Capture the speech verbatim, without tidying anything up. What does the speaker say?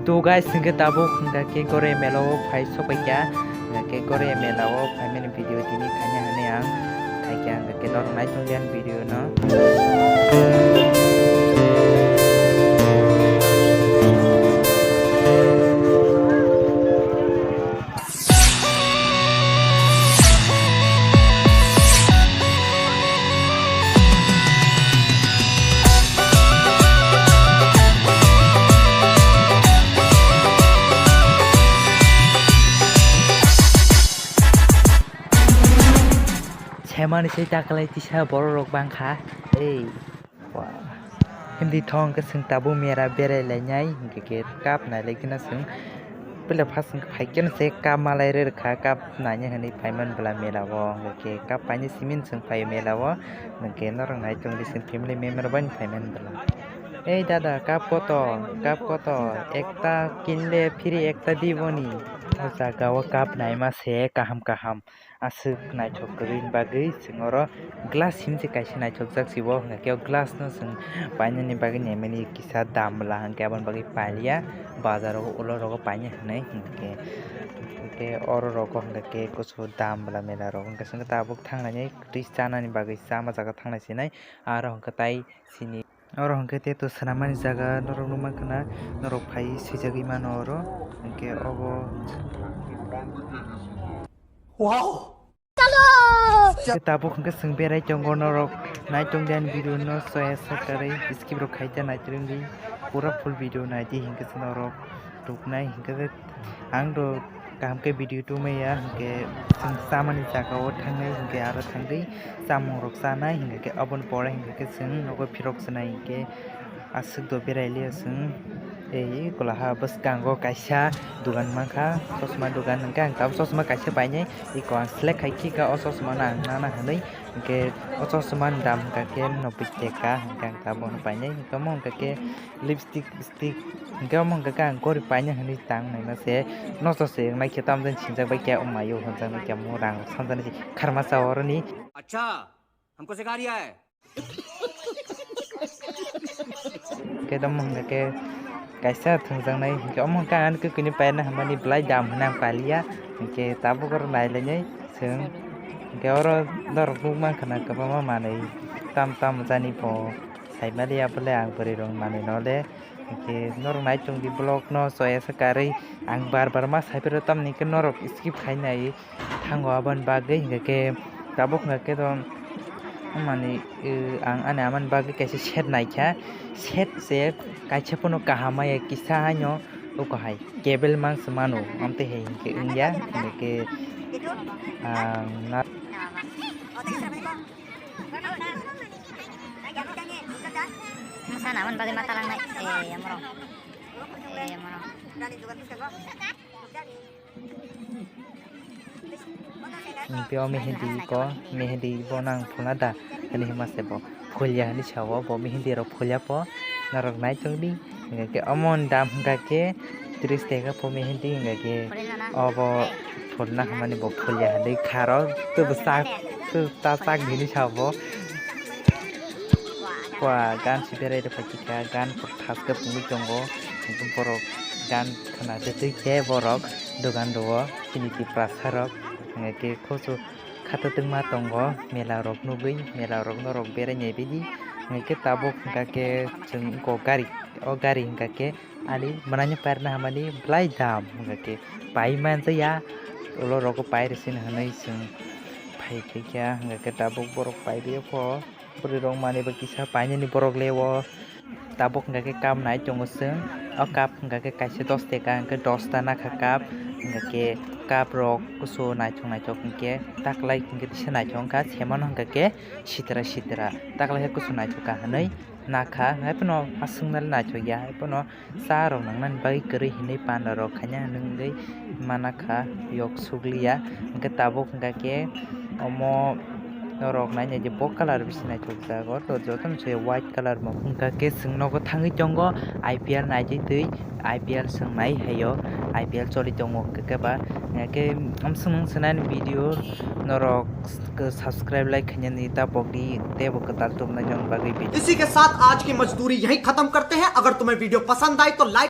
To guys, hingke tabuk hingka ke gore mela o phai sopai kha, hingka ke gore mela o phaimani video tini khaina hinwi ang khaikha, hingka ke norok nai tongdi ani video no. Semani se taklai tisa borok rok bangkha. Ei. Hindi thong ke sing tabuk mera berai lainai, hingke ke cup nai lai kena sing. Pele first hingke phai keno se cup malai re kha, cup naina hinwi phaiman bwla mela o, hingke ke cup paina simin sing phai mela o, hingke norok nai tongdi sing family member bai phaiman bwla. Ei dada, cup kotor, cup kotor, ekta kinle free ekta diboni. O jaga o cup naima se kaham kaham. Aswk naithok kwrwini bagwi chwng oro glass himse kaisa naithokjak se bo, hwnkhe o glass no chwng painani bagwi naimani kisa dam bwla, hwnkhe aboni bagwi pailiya bazar o ulo rogo paina hinwi hwnkhe, hwnkhe oro rogo hwnkhe kusu dam bwla mela rogo hwnkhe chwngno tabuk thangnaini twi chanani bagwi chama jaga thangnai sinai aro hwnkhe tai sini. Oro hwnkhe teto swnamani jaga norok nukmankha na, norok phai swijagwi mano oro, hwnkhe obo. Wow! Hwnkhe tabuk hwnkhe chwng berai tongo norok, nai tongdi ani video no soya sa kwrwi skip rok khaida nai tongdi, pura full video naidi hwnkhe norok ruknai hwnkhe. Ang do kaham khe video tubumaya, hwnkhe chwng chamani jaga o thangnai, hwnkhe aro thangwi chamung rok chanai, hwnkhe aboni pore hwnkhe chwng nogo phirok swnai, hwnkhe aswk do berai liya chwng. Ei kwlaha bwskango kaisa dogan mankha, chosma dogan, hwnkhe ang tabuk chosma kaisa painai, eko ang select khai khika o chosma no ang nana hinwi, hwnkhe o chosma ni dam hwnkha khe noboi taka, hwnkhe ang tabuk no painai, hwnkhe omo hwnkha khe lipstick. Tik, hingke omo hingke ang gori paina hinui tang naima se, nosto se wngnai khe tamo jani sinjak bai khe, o mayo hwnjak nai khe, omo rang sanjani se kharma sa oroni. अच्छा, हमको सिखा रिया है। Hingke tamo hingke kaisa thwngjaknai, hingke omo hingke ani kwkwi ni paina hinmani belai dam hinui ang pailiya, hingke tabuk oro nailainai chwng, hingke oro norok nukmankha na kwbangma manui tam tam jani bo. Saimaliya bole ang bwrwi rok manwi no le, hwnkhe norok nai tongdi vlog no choya sa karwi ang bar bar ma sai phiro, tamni hwnkhe norok skip khai nai thango, aboni bagwi hwnkhe tabuk hwnkhe to mani ang ani amani bagwi kaisa set naikha, set se kaisa phano kaham maya kisa haino uko hai cable mangsa mano, amtwi hai hwnkhe wngya hwnkhe ang na. Masa naman bagwi mata langnai. Eh, yamro. Eh, yamro. Hingke o mehendi ko, mehendi bo nang phulna da? Hini hima se bo phulya hini sao, bo mehendi rok phulya po. Norok nai tongdi. Hingke omo ni dam hingka khe tris taka po mehendi hingka khe obo phulna hamani bo phulya hinwi kharo, tei bo chak, tei ta chak hinwi sa bo. Wa gan si berai rwphai kha, gan thas khe phungwi tongo, borok gan khna twi khe borok dogan rwo chini Tiprasa rok hingka khe khoso. Khatotwngma tongo, mela rok nugwi, mela rok norok berai naibaidi. Hingke tabuk hingka khe chwng eko gari, o gari hingka khe ani mwnani pairwna hamani belai dam hingka khe pai manjaya, ulo rogo pai rwsini hinwi chwng phai khaikha, hingka khe tabuk borok pai rwya pho. Bwrwi rok manwi bo kisa painani borok le o. Tabuk hingka khe cup nai tongo chwng. O cup hingka khe kaisa dos taka hingke dos ta nakha cup. Hingka khe cup rok kusu naithok naithok hingke taklai hingke kisa naithok wngkha, semano hingka khe sitra sitra taklai khe kusu naithok kha hinwi nakha. Haiphano aswkno naithok ya, haiphano cha rok nangnani bagwi kwrwi hinwi panda rok khaina hinwi wngwi mana kha, yok sukliya. Hingke tabuk hingka khe omo norok nainai je bo colour bisi naithokjago, to jotono se white colour bo hingka khe chwng nogo thangwi tongo I P L naitwi twi, I P L chwng nai haio, I P L choli tongo hingka khe ba, hingka khe amswng swngnaini video norok subscribe like khainani tabokni teibo kwtal tubunai joni bagwi video. इसी के साथ आज की मजदूरी यहीं खत्म करते हैं। अगर तुम्हें वीडियो पसंद आई तो लाइक